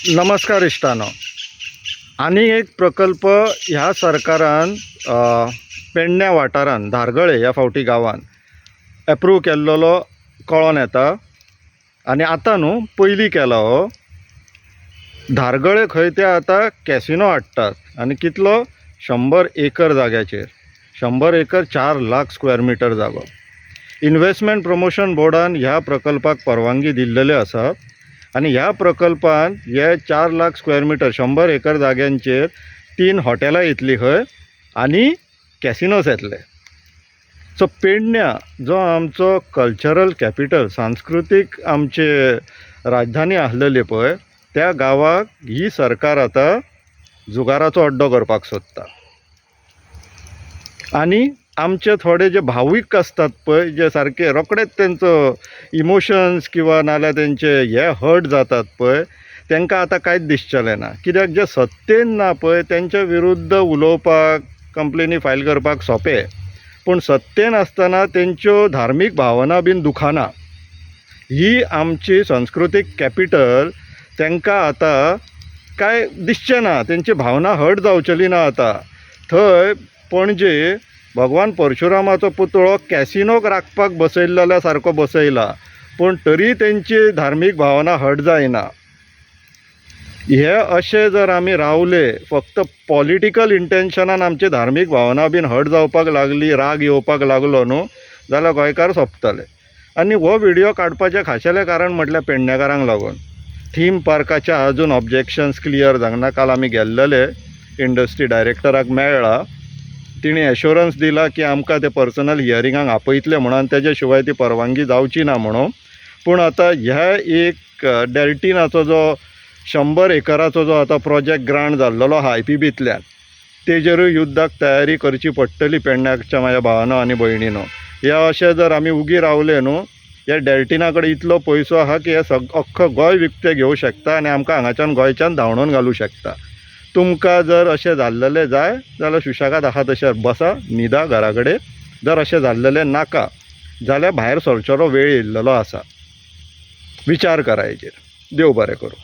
नमस्कार इश्टानो, आनी एक प्रकल्प ह्या सरकारान पेडण्या वाठारान धारगळे ह्या फावटी गांवान एप्रूव केल्लोलो कळोन येता. आनी आतां न्हू, पयलीं केला हो. धारगळे खंय ते आतां कॅसिनो हाडटात आनी कितलो? 100 एकर जाग्याचेर. 100 एकर, 4 लाख स्क्वेअर मिटर जागो. इन्वेस्टमेंट प्रमोशन बोर्डान ह्या प्रकल्पाक परवानगी दिल्लेली आसा आनी ह्या प्रकल्पान हे 4 लाख स्क्वेअर मिटर, 100 एकर जाग्यांचेर तीन हॉटेलां येतलीं खंय आनी कॅसिनोस येतले. सो पेडण्या जो आमचो कल्चरल कॅपिटल, सांस्कृतीक आमचे राजधानी आसलेली पळय, त्या गांवाक ही सरकार आतां जुगाराचो अड्डो करपाक सोदता. आनी आमचे थोडे जे भावीक आसतात पळय, जे सारके रोखडेच तेंचो इमोशन्स किंवा नाल्यार तेंचे हे हर्ट जातात पळय, तांकां आतां कांयच दिसचेलें ना. कित्याक जे सत्तेन ना पळय तेंच्या विरुद्ध उलोवपाक, कंप्लेनी फायल करपाक सोंपें, पूण सत्तेन आसतना तेंच्यो धार्मीक भावना बीन दुखाना. ही आमची संस्कृतीक कॅपिटल तांकां आतां कांय दिसचें ना, तेंची भावना हर्ट जावचेली ना. आतां थंय पणजे भगवान परशुरामाचो पुतळो कॅसिनोक राखपाक बसयल्ल्या सारको बसयला, पूण तरी तेंची धार्मीक भावना हर्ट जायना. हे अशे जर आमी रावले, फक्त पॉलिटिकल इंटेन्शनान आमची धार्मीक भावना बीन हर्ट जावपाक लागली, राग येवपाक लागलो न्हू, जाल्यार गोंयकार सोंपतले. आनी हो व्हिडियो काडपाचें खाशेलें कारण म्हटल्यार पेडणेकारांक लागून. थीम पार्काच्या अजून ऑब्जेक्शन्स क्लियर जावंक ना. काल आमी गेल्लेले, इंडस्ट्री डायरेक्टराक मेळ्ळा. तिणें एश्योरन्स दिला की आमकां ते पर्सनल हियरिंगाक आपयतले म्हणून, तेजे शिवाय ती परवानगी जावची ना म्हणून. पूण आतां ह्या एक डेल्टिनाचो जो 100 एकराचो जो आतां प्रोजेक्ट ग्रांट जाल्लेलो आहा आयपीबींतल्यान, तेजेरूय युद्धाक तयारी करची पडटली पेडण्याच्या म्हाज्या भावानो आनी भयणीनो. हे अशें जर आमी उगी रावले न्हू, ह्या डेल्टिना कडेन इतलो पयसो आहा की हे अख्खो गोंय विकतें घेवं शकता आनी आमकां हांगाच्यान गोंयच्यान धांवडोवन घालूं शकता. तुमकां जर अशें जाल्लेलें जाय जाल्यार सुशेगाद आहा तशें बसा, न्हिदा घरा कडेन. जर अशें जाल्लेलें नाका जाल्यार भायर सरचेलो वेळ येयल्लेलो आसा. विचार करा हेजेर. देव बरें करूं.